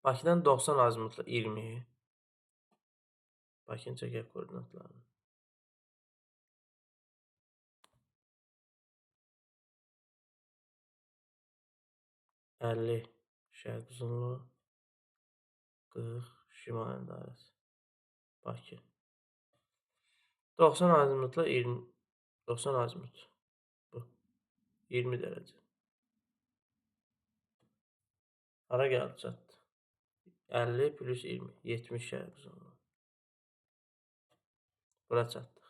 Bakıdan 90 azimutla 20. Bakını çəkək koordinatlarını. 50 şərq uzunluğu, 40 şimal dairəsi. Bakı. 90 azimutla 20, 90 azimut. Bu. 20 dərəcə. Hara gəldi çatdı? 50 plus 20, 70 şərq uzunluğu. Bura çatdıq.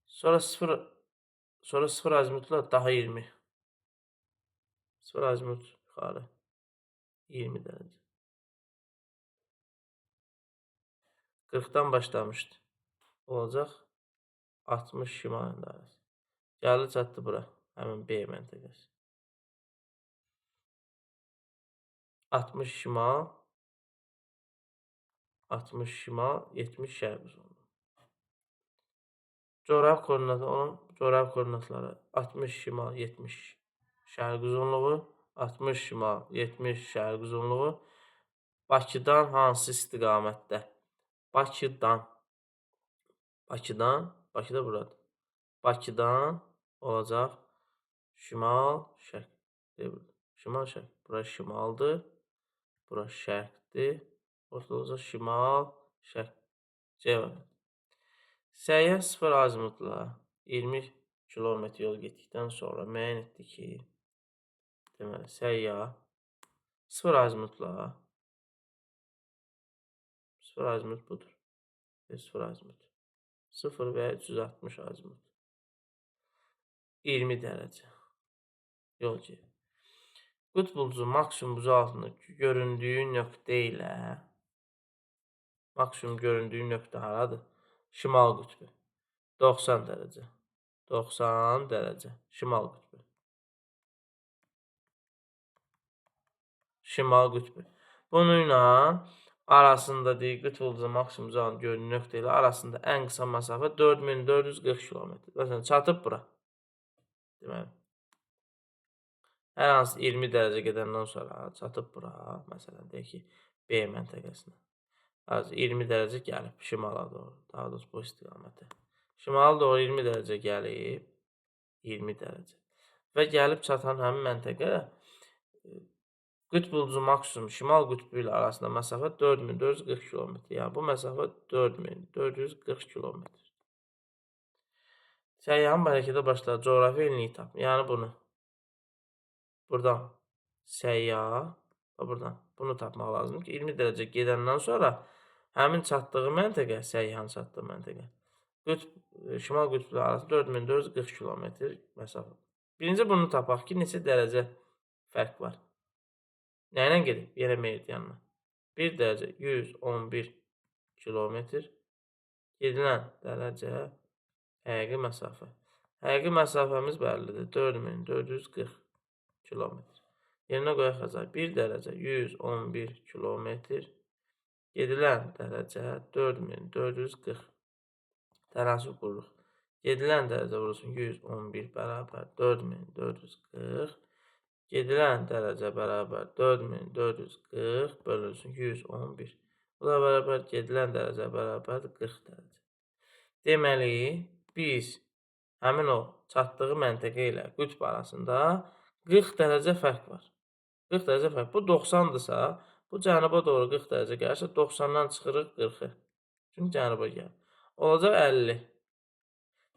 Sonra 0 azimutla daha 20. 0 azimut yuxarı 20 dərəcə. 40-dan başlamışdı. Olacaq 60 şimal dairəsi. Gəldi çatdı bura. Həmin B məntəqəsi. 60 şimal, 60 şimal, 70 şərq uzunluğu. Coğrafi koordinatı onun coğrafi koordinatları 60 şimal, 70 şərq uzunluğu, 60 şimal, 70 şərq uzunluğu. Bakıdan hansı istiqamətdə? Bakıdan. Bakıdan, Bakıda buradır. Bakıdan olacaq şimal, şərq. Şimal, şərq. Bura şimaldır. Bura şərqdir. Ortada olacaq şimal, şərq. C variantı. Səyyah 0 azimutla 20 kilometr yol getdikdən sonra müəyyən etdi ki, deməli, səyyah 0 azimutla 0 azimut budur. 0 azimut. 0 və 360 azimut. 20 dərəcə yol gedir. Qütb ulduzu maksimum buzu altında göründüyü nöqtə ilə maksimum göründüyü nöqtə haradır? Şimal qütbü. 90 dərəcə. 90 dərəcə. Şimal qütbü. Şimal qütbü. Bununla arasında deyil, qütb ulduzu maksimum buzu altında göründüyü nöqtə ilə arasında ən qısa məsafə 4440 kilometr. Məsələn, çatıb bura. Deməli, hər hansı 20 dərəcə gedəndən sonra çatıb bura, məsələn, deyək ki, B məntəqəsinə. Az 20 dərəcə gəlib şimala doğru, daha doğrusu bu istiqamətə. Şimala doğru 20 dərəcə gəlib, 20 dərəcə. Və gəlib çatan həmin məntəqə qütb ulduzu maksimum şimal qütbü ilə arasında məsafə 4440 kilometr. Yəni, bu məsafə 4440 kilometr. Səyyahın bu hərəkətə başladığı coğrafi enliyi tap. Yəni, bunu. Buradan səyyah və buradan bunu tapmaq lazımdır ki, 20 dərəcə gedəndən sonra həmin çatdığı məntəqə, səyyahın çatdığı məntəqə, şimal qütbü arasında 4440 kilometr məsafə. Birinci bunu tapaq ki, neçə dərəcə fərq var. Nə ilə gedib? Yenə meridianla. 1 dərəcə 111 kilometr gedilən dərəcə həqiqi məsafə. Həqiqi məsafəmiz bəllidir. 4440 kilometr. Yerinə qoyaq azar. 1 dərəcə 111 kilometr gedilən dərəcə 4440. Tənasüb qururuq. Gedilən dərəcə vurulsun 111 bərabər 4440. Gedilən dərəcə bərabər 4440 bölünsün 111. Bu da bərabər gedilən dərəcə bərabər 40 dərəcə. Deməli, biz həmin o çatdığı məntəqə ilə qütb arasında 40 dərəcə fərq var. 40 dərəcə fərq. Bu 90-dırsa, bu cənuba doğru 40 dərəcə gəlirsə, 90-dan çıxırıq 40-ı. Çünki cənuba gəlir. Olacaq 50.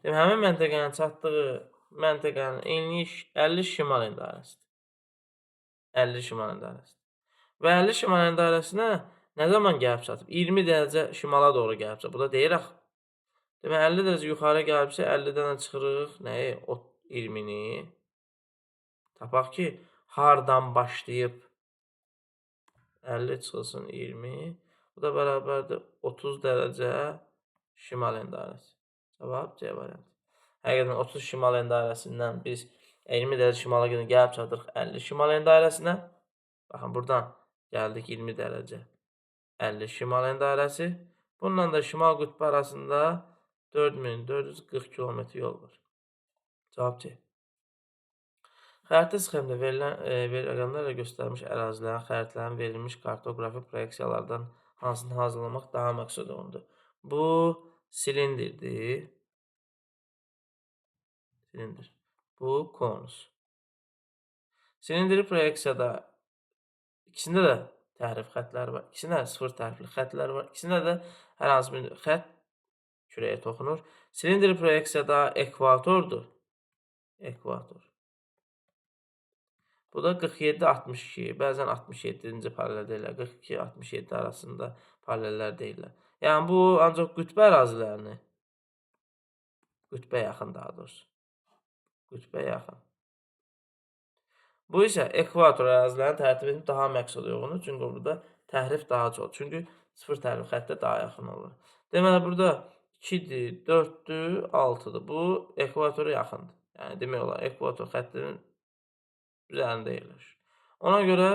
Demək, həmin məntəqənin çatdığı məntəqənin enliyi 50 şimal dairəsidir. 50 şimal dairəsidir. Və 50 şimal dairəsinə nə zaman gəlib çatıb? 20 dərəcə şimala doğru gəlib çatıb. Bu da deyir axı. Demək, 50 dərəcə yuxarı gəlibsə, 50-dən də çıxırıq nəyi? O 20-ni. Tapaq ki, hardan başlayıb 50 çıxılsın 20. Bu da bərabərdir 30 dərəcə şimal dairəsi. Cavab C variantı. Həqiqətən 30 şimal dairəsindən biz 20 dərəcə şimala gedən gəlib çatırıq 50 şimal dairəsinə. Baxın, buradan gəldik 20 dərəcə 50 şimal dairəsi. Bununla da şimal qütbü arasında 4440 kilometr yol var. Cavab C. Xəritə sxemdə verilən rəqəmlərlə göstərilmiş ərazilərin, xəritələrin verilmiş kartoqrafi proyeksiyalardan hansını hazırlamaq daha məqsəduyğundur? Bu silindirdir. Silindir. Bu konus. Silindiri proyeksiyada ikisində də təhrif xətləri var. İkisində də sıfır tərifli xətlər var. İkisində də hər hansı bir xətt kürəyə toxunur. Silindiri proyeksiyada ekvatordur. Ekvator. Bu da 47-62, bəzən 67-ci paralel deyirlər, 42-67 arasında paralellər deyirlər. Yəni, bu ancaq qütbə ərazilərini, qütbə yaxın daha doğrusu, qütbə yaxın. Bu isə ekvator ərazilərini tərtib etmək daha məqsəduyğundur, çünki burada təhrif daha çox, çünki sıfır tərif xəttə daha yaxın olur. Deməli, burada 2-dir, 4-dür, 6-dır. Bu ekvatora yaxındır. Yəni, demək olar, ekvator xəttinin üzərində yerləşir. Ona görə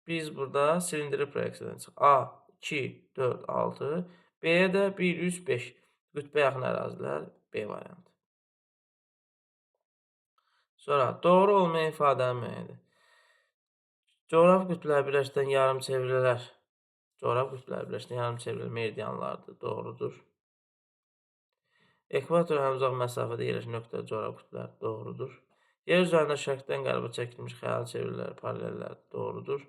biz burada silindiri proyeksiyadan çıxıq. A, 2, 4, 6, B-yə də 1, 3, 5. Qütbə yaxın ərazilər B variantı. Sonra doğru olmayan ifadəni müəyyən edin. Coğrafi qütblər birləşdirən yarım çevrələr. Coğrafi qütblər birləşdirən yarım çevrələr meridianlardır. Doğrudur. Ekvator ən uzaq məsafədə yerləşən nöqtə coğrafi qütblər. Doğrudur. Yer üzərində şərqdən qərbə çəkilmiş xəyali çevrələr, paralellər doğrudur.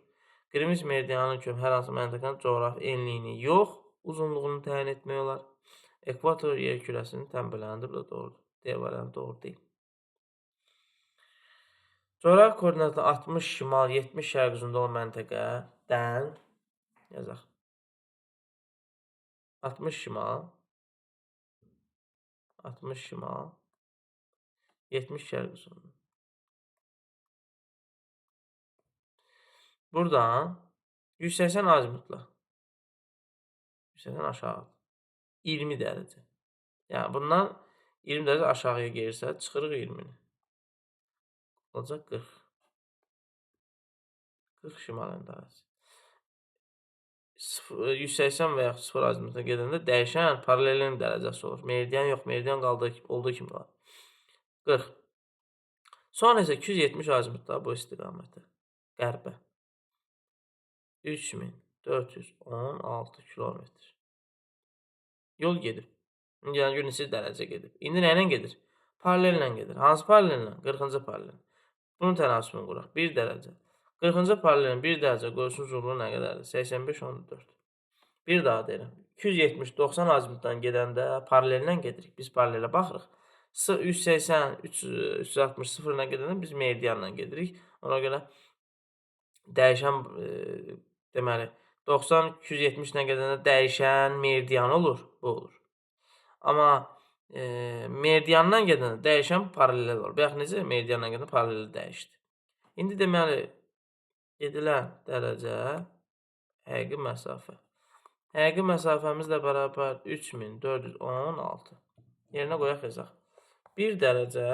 Qriniç meridianının kömə hər hansı məntəqənin coğrafi enliyini yox, uzunluğunu təyin etmək olar. Ekvator yer kürəsinin tənbələnidir, bu da doğrudur. D variantı doğru deyil. Coğrafi koordinatı 60 şimal, 70 şərq uzunluğunda olan məntəqədən yazaq. 60 şimal, 60 şimal, 70 şərq uzunluğu. Buradan 180 azimutla. 180 aşağı. 20 dərəcə. Yəni bundan 20 dərəcə aşağıya gelirsə, çıxırıq 20-ni. Olacaq 40. 40 şimal dairəsi. 180 və yaxud 0 azimutuna gedəndə dəyişən paralelin dərəcəsi olur. Meridian yox, meridian qaldığı, olduğu kimi qalır. 40. Sonra isə 270 azimutda bu istiqamətə. Qərbə. 3416 kilometr. Yol gedib. Yəni, gör neçə dərəcə gedib. İndi nə ilə gedir? Paralellə gedir. Hansı paralellə? 40-cı paralel. Bunun tənasübünü quraq. 1 dərəcə. 40-cı paralelin 1 dərəcə qoyulsun uzunluğu nə qədərdir? 85,4. Bir daha deyirəm. 270-90 azimutdan gedəndə paralellə gedirik. Biz paralelə baxırıq. 180, 360, 0-la gedəndə biz meridianla gedirik. Ona görə dəyişən, deməli, 90, 270-lə gedəndə dəyişən meridian olur. Bu olur. Amma meridiandan gedəndə dəyişən paralel olur. Bayaq necə meridiandan gedəndə paralel dəyişdi. İndi deməli, gedilən dərəcə həqiqi məsafə. Həqiqi məsafəmizlə bərabər 3416. Yerinə qoyaq yazaq. 1 dərəcə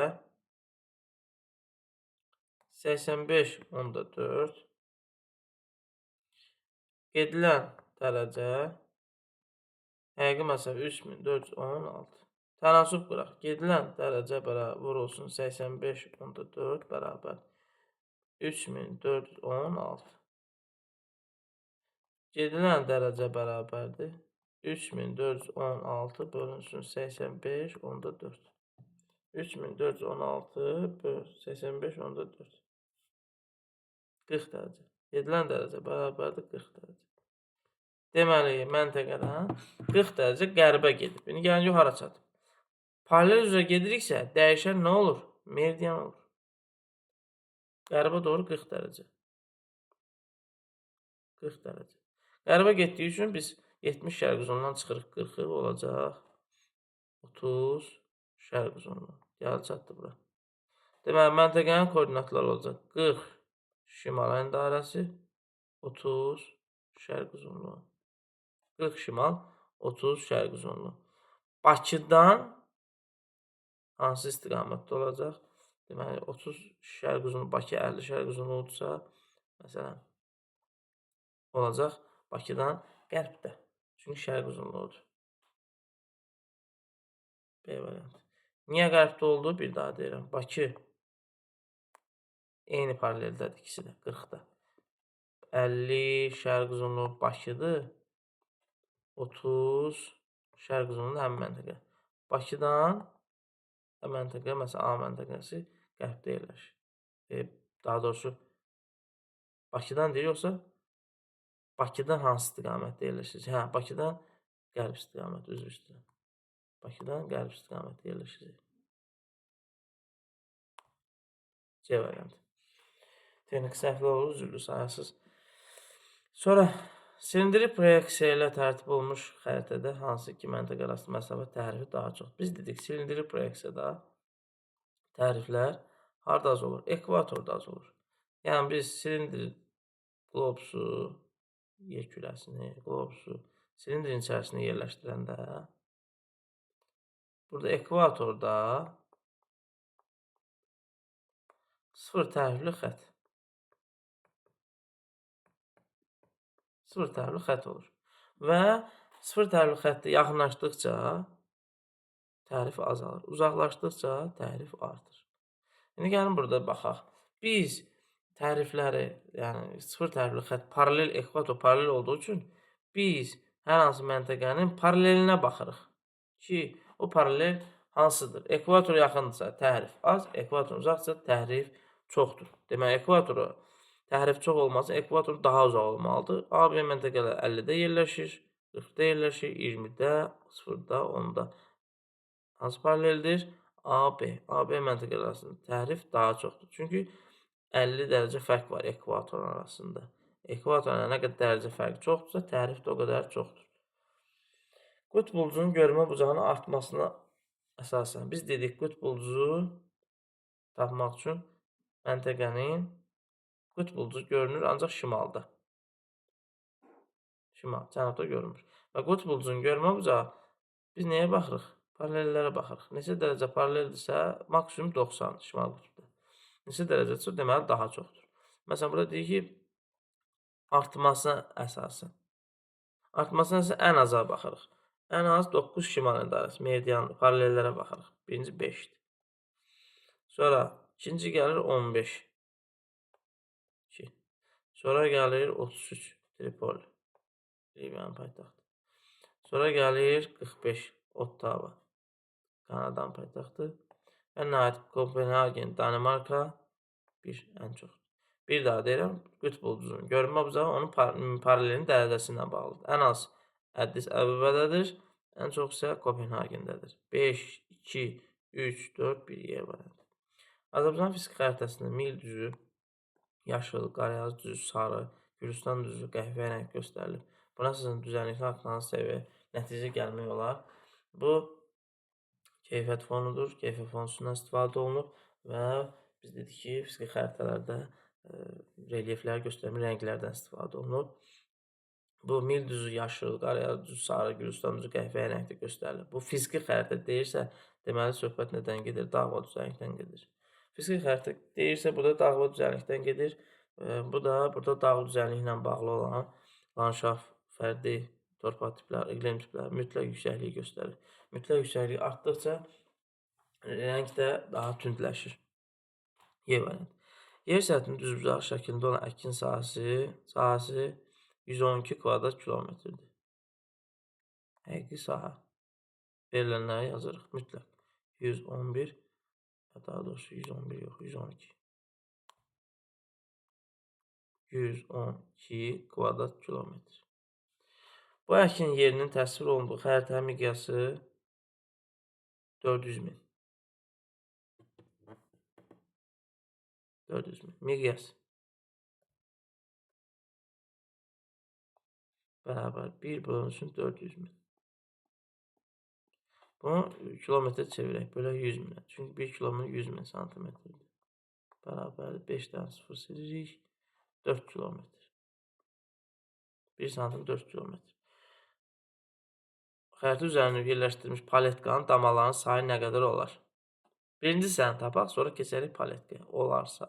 85,4 gedilən dərəcə həqiqi məsafə 3416. Tənasüb quraq. Gedilən dərəcə bərabər olsun 85,4 bərabər 3416. Gedilən dərəcə bərabərdir 3416 bölünsün 85,4. 3416 böl 85,4. 40 dərəcə. Gedilən dərəcə bərabərdir 40 dərəcə. Deməli, məntəqədən 40 dərəcə qərbə gedib. İndi gəlin yox hara çatıb. Paralel üzrə gediriksə, dəyişən nə olur? Meridian olur. Qərbə doğru 40 dərəcə. 40 dərəcə. Qərbə getdiyi üçün biz 70 şərq uzunluğundan çıxırıq 40-ı olacaq. 30 şərq uzunluğu. Gəldi çatdı bura. Deməli, məntəqənin koordinatları olacaq. 40 şimal dairəsi, 30 şərq uzunluğu. 40 şimal, 30 şərq uzunluğu. Bakıdan hansı istiqamətdə olacaq? Deməli, 30 şərq uzunluğu, Bakı 50 şərq uzunluğudursa, məsələn, olacaq Bakıdan qərbdə. Çünki şərq uzunluğudur. B variantı. Niyə qərbdə oldu? Bir daha deyirəm. Bakı Eyni paraleldədir ikisi də, 40-da. 50 şərq uzunluğu Bakıdır. 30 şərq uzunluğu həmin məntəqə. Bakıdan məntəqə, məsələn A məntəqəsi qərbdə yerləşir. Daha doğrusu Bakıdan deyir, yoxsa Bakıdan hansı istiqamətdə yerləşir? Hə, Bakıdan qərb istiqamətdə, üzr istəyirəm. Bakıdan qərb istiqamətdə yerləşəcək. C variantı. Texniki səhvlər olur, üzürlü sayasız. Sonra silindiri proyeksiya ilə tərtib olunmuş xəritədə hansı iki məntəqə arasında məsafə tərifi daha çox? Biz dedik, silindiri proyeksiyada təriflər harda az olur? Ekvatorda az olur. Yəni biz silindir qlobusu, yer kürəsini, qlobusu silindirin içərisində yerləşdirəndə burada ekvatorda sıfır tərifli xətt. Sıfır tərifli xətt olur. Və sıfır tərifli xəttə yaxınlaşdıqca tərif azalır. Uzaqlaşdıqca tərif artır. İndi gəlin burada baxaq. Biz tərifləri, yəni sıfır tərifli xətt paralel, ekvator paralel olduğu üçün biz hər hansı məntəqənin paralelinə baxırıq ki, o paralel hansıdır? Ekvator yaxındırsa tərif az, ekvator uzaqsa tərif çoxdur. Demək, ekvatora tərif çox olması ekvator daha uzaq olmalıdır. A, B məntəqələr 50-də yerləşir, 40-da yerləşir, 20-də, 0-da, 10-da. Hansı paraleldir? A, B. A, B məntəqələr arasında tərif daha çoxdur. Çünki 50 dərəcə fərq var ekvatorun arasında. Ekvatorla nə qədər dərəcə fərq çoxdursa, tərif də o qədər çoxdur. Qutb ulduzunun görmə bucağının artmasına əsasən biz dedik, qutb ulduzu tapmaq üçün məntəqənin qutb ulduzu görünür ancaq şimalda. Şimal, cənubda görünmür. Və qutb ulduzunun görmə bucağı biz nəyə baxırıq? Paralellərə baxırıq. Neçə dərəcə paraleldirsə, maksimum 90 şimal qutbda. Neçə dərəcədirsə, deməli daha çoxdur. Məsələn, burada deyir ki, artmasına əsasən. Artmasına əsasən ən aza baxırıq. Ən az 9 şimal idarəsi, meridian, paralellərə baxırıq. Birinci 5-dir. Sonra ikinci gəlir 15. 2. Sonra gəlir 33, Tripoli, Libiyanın paytaxtı. Sonra gəlir 45, Ottawa, Kanadanın paytaxtı. Və nəhayət Kopenhagen, Danimarka 1 ən çoxdur. Bir daha deyirəm, qutb ulduzunun görünmə bucağı onun paralelinin dərəcəsi ilə bağlıdır. Ən az Əddis Əbəbədədir, ən çox isə Kopenhagendədir. 5, 2, 3, 4, 1 yer variantı. Azərbaycan fiziki xəritəsində mil düzü, yaşıl, qarayaz düzü, sarı, Gürcüstan düzü, qəhvəyi rəng göstərilib. Buna əsasən düzənlikli haqqında səviyyə nəticə gəlmək olar. Bu keyfiyyət fonudur. Keyfiyyət fonusundan istifadə olunub və biz dedik ki, fiziki xəritələrdə relyefləri göstərmə rənglərdən istifadə olunub. Bu mil düzü yaşıl, qarayaz düzü sarı, Gürcüstan düzü qəhvəyi rəngdə göstərilir. Bu fiziki xəritə deyirsə, deməli söhbət nədən gedir? Dağ və düzənlikdən gedir. Fiziki xəritə deyirsə, burada dağ və düzənlikdən gedir. Bu da burada dağ düzənliklə bağlı olan landşaft, fərdi, torpaq tipləri, iqlim tipləri mütləq yüksəkliyi göstərir. Mütləq yüksəkliyi artdıqca rəng də daha tündləşir. Y variantı. Yer səthinin düzbucaqlı şəklində olan əkin sahəsi 112 kvadrat kilometrdir. Həqiqi sahə. Verilənləri yazırıq mütləq. 111, daha doğrusu 111 yox, 112. 112 kvadrat kilometr. Bu əkin yerinin təsvir olunduğu xəritənin miqyası 400 min. 400 min. Miqyas. Bərabər 1 bölünsün 400 min. Bunu kilometrə çevirək. Bölək 100 minə. Çünki 1 kilometr 100 min santimetrdir. Bərabər 5 dənə 0 silirik. 4 kilometr. 1 santim 4 kilometr. Xəritə üzərində yerləşdirilmiş paletkanın damalarının sayı nə qədər olar? Birinci səni tapaq, sonra keçərik paletkaya. Olarsa,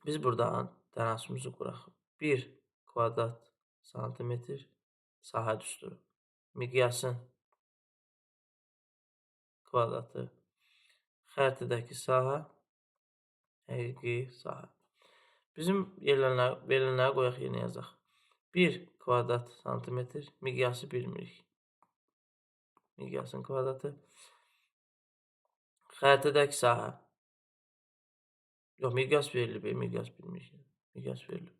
biz buradan tənasümüzü quraq. 1 kvadrat santimetr sahə düsturu. Miqyasın kvadratı xəritədəki sahə Həqiqi sahə. Bizim verilənləri qoyaq yerinə yazaq. 1 kvadrat santimetr miqyası bilmirik. Miqyasın kvadratı. Xəritədəki sahə. Yox, miqyas verilib, miqyas bilmirik. Miqyas verilib.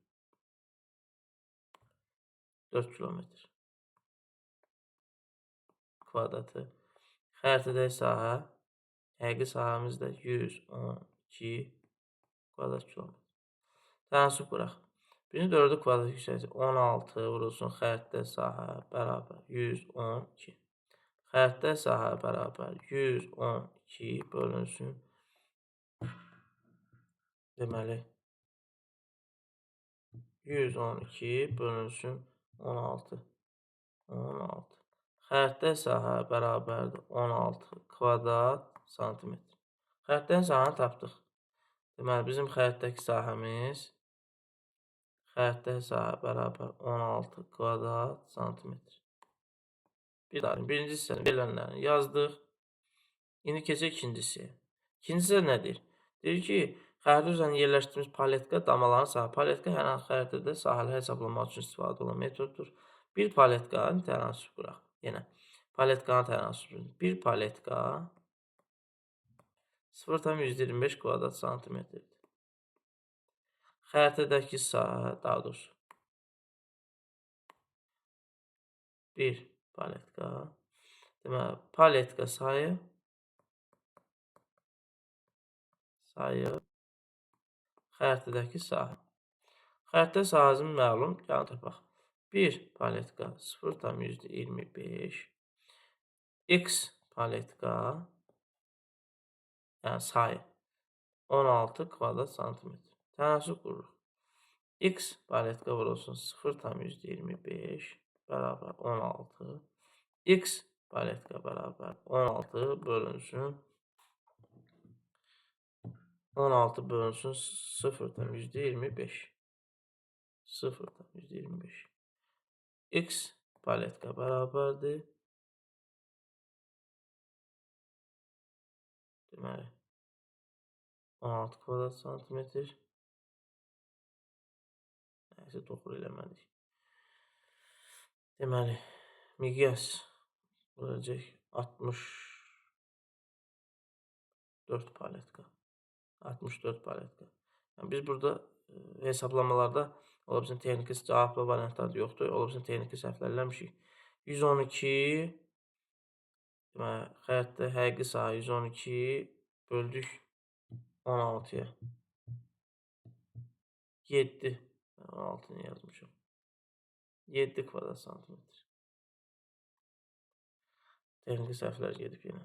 4 kilometr kvadratı. Xəritədəki sahə, həqiqi sahəmiz də 112 kvadrat kilometr. Tənasüb quraq. Birinci dördü kvadrat yüksəklik 16 vurulsun xəritə sahə bərabər 112. Xəritə sahə bərabər 112 bölünsün. Deməli, 112 bölünsün 16. 16. Xəritə sahə bərabərdir 16 kvadrat santimetr. Xəritənin sahəni tapdıq. Deməli, bizim xəritədəki sahəmiz xəritə sahə bərabər 16 kvadrat santimetr. Bir daha, birinci hissənin verilənlərini yazdıq. İndi keçək ikinci hissəyə. İkinci hissə nə deyir? Deyir ki, xəritə üzərində yerləşdirilmiş paletka damaların sahə. Paletka hər hansı xəritədə sahələri hesablamaq üçün istifadə olunan metoddur. Bir paletkanı tənasüb quraq. Yenə paletkanı tənasüb quraq. Bir paletka 0,125 kvadrat santimetrdir. Xəritədəki sahə, daha doğrusu bir paletka. Deməli, paletka sayı xəritədəki sahə. Xəritə sahəsinin məlum, gəlin tapaq. 1 paletka 0,25 x paletka, yəni sayı 16 kvadrat santimetr. Tənasüb qururuq. X paletka vurulsun 0,25 bərabər 16. X paletka bərabər 16 bölünsün 16 bölünsün 0,25. 0,25. X paletka bərabərdir. Deməli, 16 kvadrat santimetr. Nəysə, doğru eləmədik. Deməli, miqyas olacaq 64 paletka. 64 paletka. Yəni, biz burada hesablamalarda ola bilsin texniki cavablı variantlar yoxdur. Ola bilsin texniki səhvlər eləmişik. 112, deməli, xəritə həqiqi sahə 112 böldük 16-ya. 7. 16-nı yazmışam. 7 kvadrat santimetr. Texniki səhvlər gedib yenə.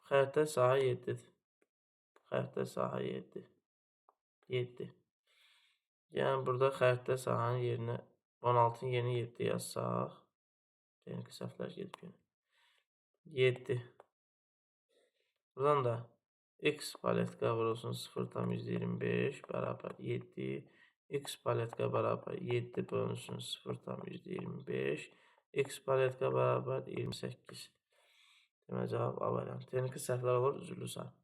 Xəritə sahə 7-dir. Xəritə sahə 7. 7. Yəni, burada xəritə sahənin yerinə 16-nın yerinə 7 yazsaq, texniki səhvlər gedib yenə. 7. Buradan da x paletka vurulsun 0,25 bərabər 7. X paletka bərabər 7 bölünsün 0,25. X paletka bərabər 28. Demək, cavab A variantı. Texniki səhvlər olur, üzürlü sayın.